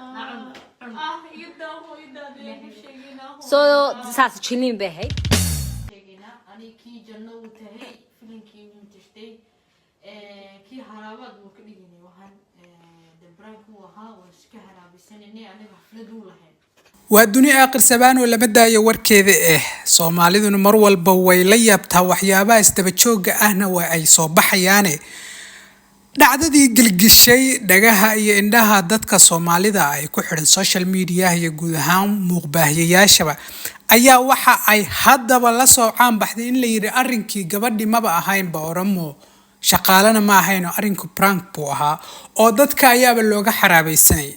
Ah, iyada. So saas jilliin bay ahayd. Sheegaynaa ani kii janno uu tahay filinkii uu tashtay, kii haraabaad wuu ka dhiginay. Waxaan prank uu ahaa, waan iska haraabisananay aniga, xaflad uu lahayn. Waa duni aakhir sabaan oo lama daayo warkeeda. Soomaaliduna mar walba way la yaabtaa waxyaabaha isdaba joogga ahna, waa ay soo baxayaane. Dhacdadii gilgishay dhagaha iyo indhaha dadka Soomaalida ay ku xidhan social mediaha iyo guud ahaan muuqbaahiyayaashaba ayaa waxa ay haddaba la soo caanbaxday in la yidhi arrinkii gabadhi maba ahaynba Oromo, shaqaalena ma ahayn oo arrinku prank buu ahaa oo dadka ayaaba looga xaraabaysanayay.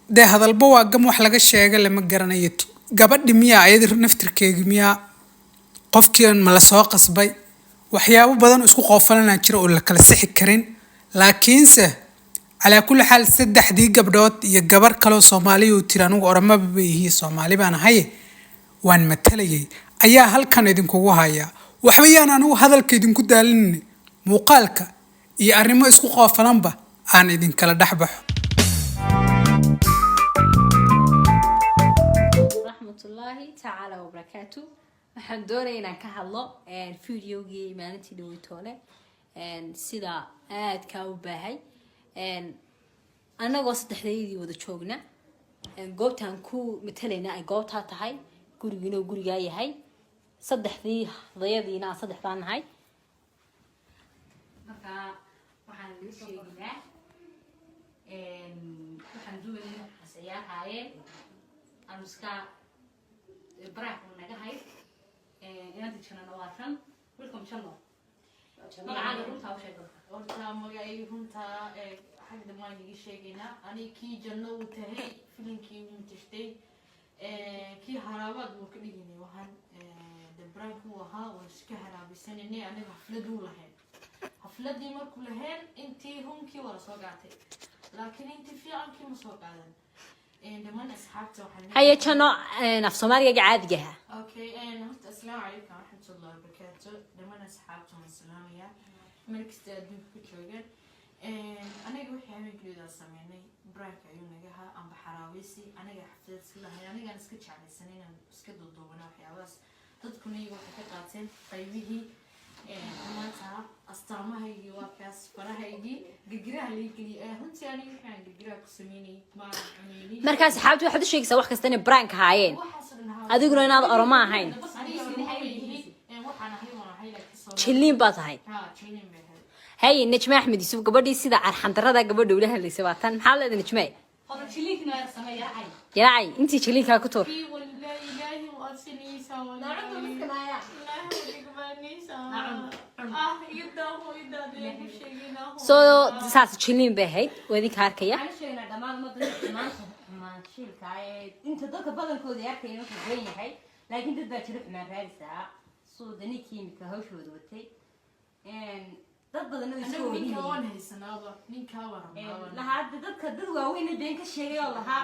Dee hadalba waa gam, wax laga sheega lama garanayo. Gabadhi miyaa, ayada naftirkeegi miyaa, qofkii ma la soo qasbay? Waxyaabo badan oo isku qoofalanaa jira oo la kala sixi karin. Laakiinse calaa kulli xaal, saddexdii gabdhood iyo gabar kaloo Soomaaliya uu tiri "Anigu Oromaba ba ihi, Soomaali baan ahaye, waan matalayay" ayaa halkan idinkugu haya. Waxba yaan anigu hadalka idinku daalinin, muuqaalka iyo arrimo isku qoofalanba aan idinkala dhex baxo. Raxmatullaahi tacaala wabarakaatu. Waxaan doonaya inaan ka hadlo videogii maalintii dhaweytoole sida aadkaa u baahay, annagoo saddexdaydii wada joogna goobtaan ku matalayna ay goobtaa tahay, gurigiina uu gurigaa yahay, saddexdii dayadiina aan saddexdaa nahay. Marka waxaan idin sheegaynaa, waxaan duwanay waxaas ciyaarhaayeen aanu iska prank naga hayd. Inanta Jannana waa tan. Welcome, Janno. Magacaaga runtaa u sheeg dadka. Horta magacay runtaa xagga dambe waan iga sheegaynaa. Ani kii janno uu tahay filinkii uu tashtay, kii haraabaad wuu ka dhiginay. Waxaan prank uu ahaa, waan iska haraabisananay aniga, xaflad uu lahayn. Xafladii markuu lahayn, intii runkii waa lasoo qaatay, laakiin intii fiicankii ma soo qaadan. Dhammaan asxaabta waxaan Haye Janno, af Soomaaliga caadiga ahaa. Okay, horta asalaamu calaykum waraxmatullahi wabarakaatu. Dhammaan asxaabta waan salaamayaa meel kasta adduunka ku joogaan. Aniga wixii habeenkiyoodaa sameynay prank ayuu naga ahaa amba xaraaweysi. Aniga xaflad iska lahay, anigaan iska jeclaysanay inaan iska duuduubana waxyaabahaas. Dadkuna iyaga waxay ka qaateen qaybihii maanta. Astaamahaygii waa kaas, farahaygii girgiraha laii geliyay. Runtii aniga wixii aan girgiraha ku sameynayay ma aan cuneynin. Markaa asxaabta waxaad u sheegaysaa wax kasta inay prank ahaayeen. Waxaas oo dhan haa. Adiguna inaad Oromo ahayn. Aniga Oromo ma yihi. Waxaan ahay waan ahay, laakiin Soomaali. Jilliin baa tahay. Ha, jilliin bay ahayd. Haye, Najme Axmed Yuusuf, gabadhii sida carxandarada gabadha ula hadlaysay waa tan. Maxaa leedahay, Najme? Horta jilliinkina samee, yaracay. Yaracay, intii jilliinkaa ku tuur. Kii wallahi ilaahi waadsinaysaa. Naacunta miskanaaya. So saas jilliin bay ahayd, waa idinka arkaya. Waxaan u sheegnaa dhammaan ummadda maanta xumaan shiilka ee inta dadka badankooda arkaya markuu been yahay, laakiin dad baa jiro xumaan raadisaa suuda ninkii imika hawshooda watay. Dad badan oo iska Anagu ninka oginayeen waan haysanaaba, ninkaa waan rabnaaba. Lahaa dadka dad waaweyna been ka sheegay oo lahaa.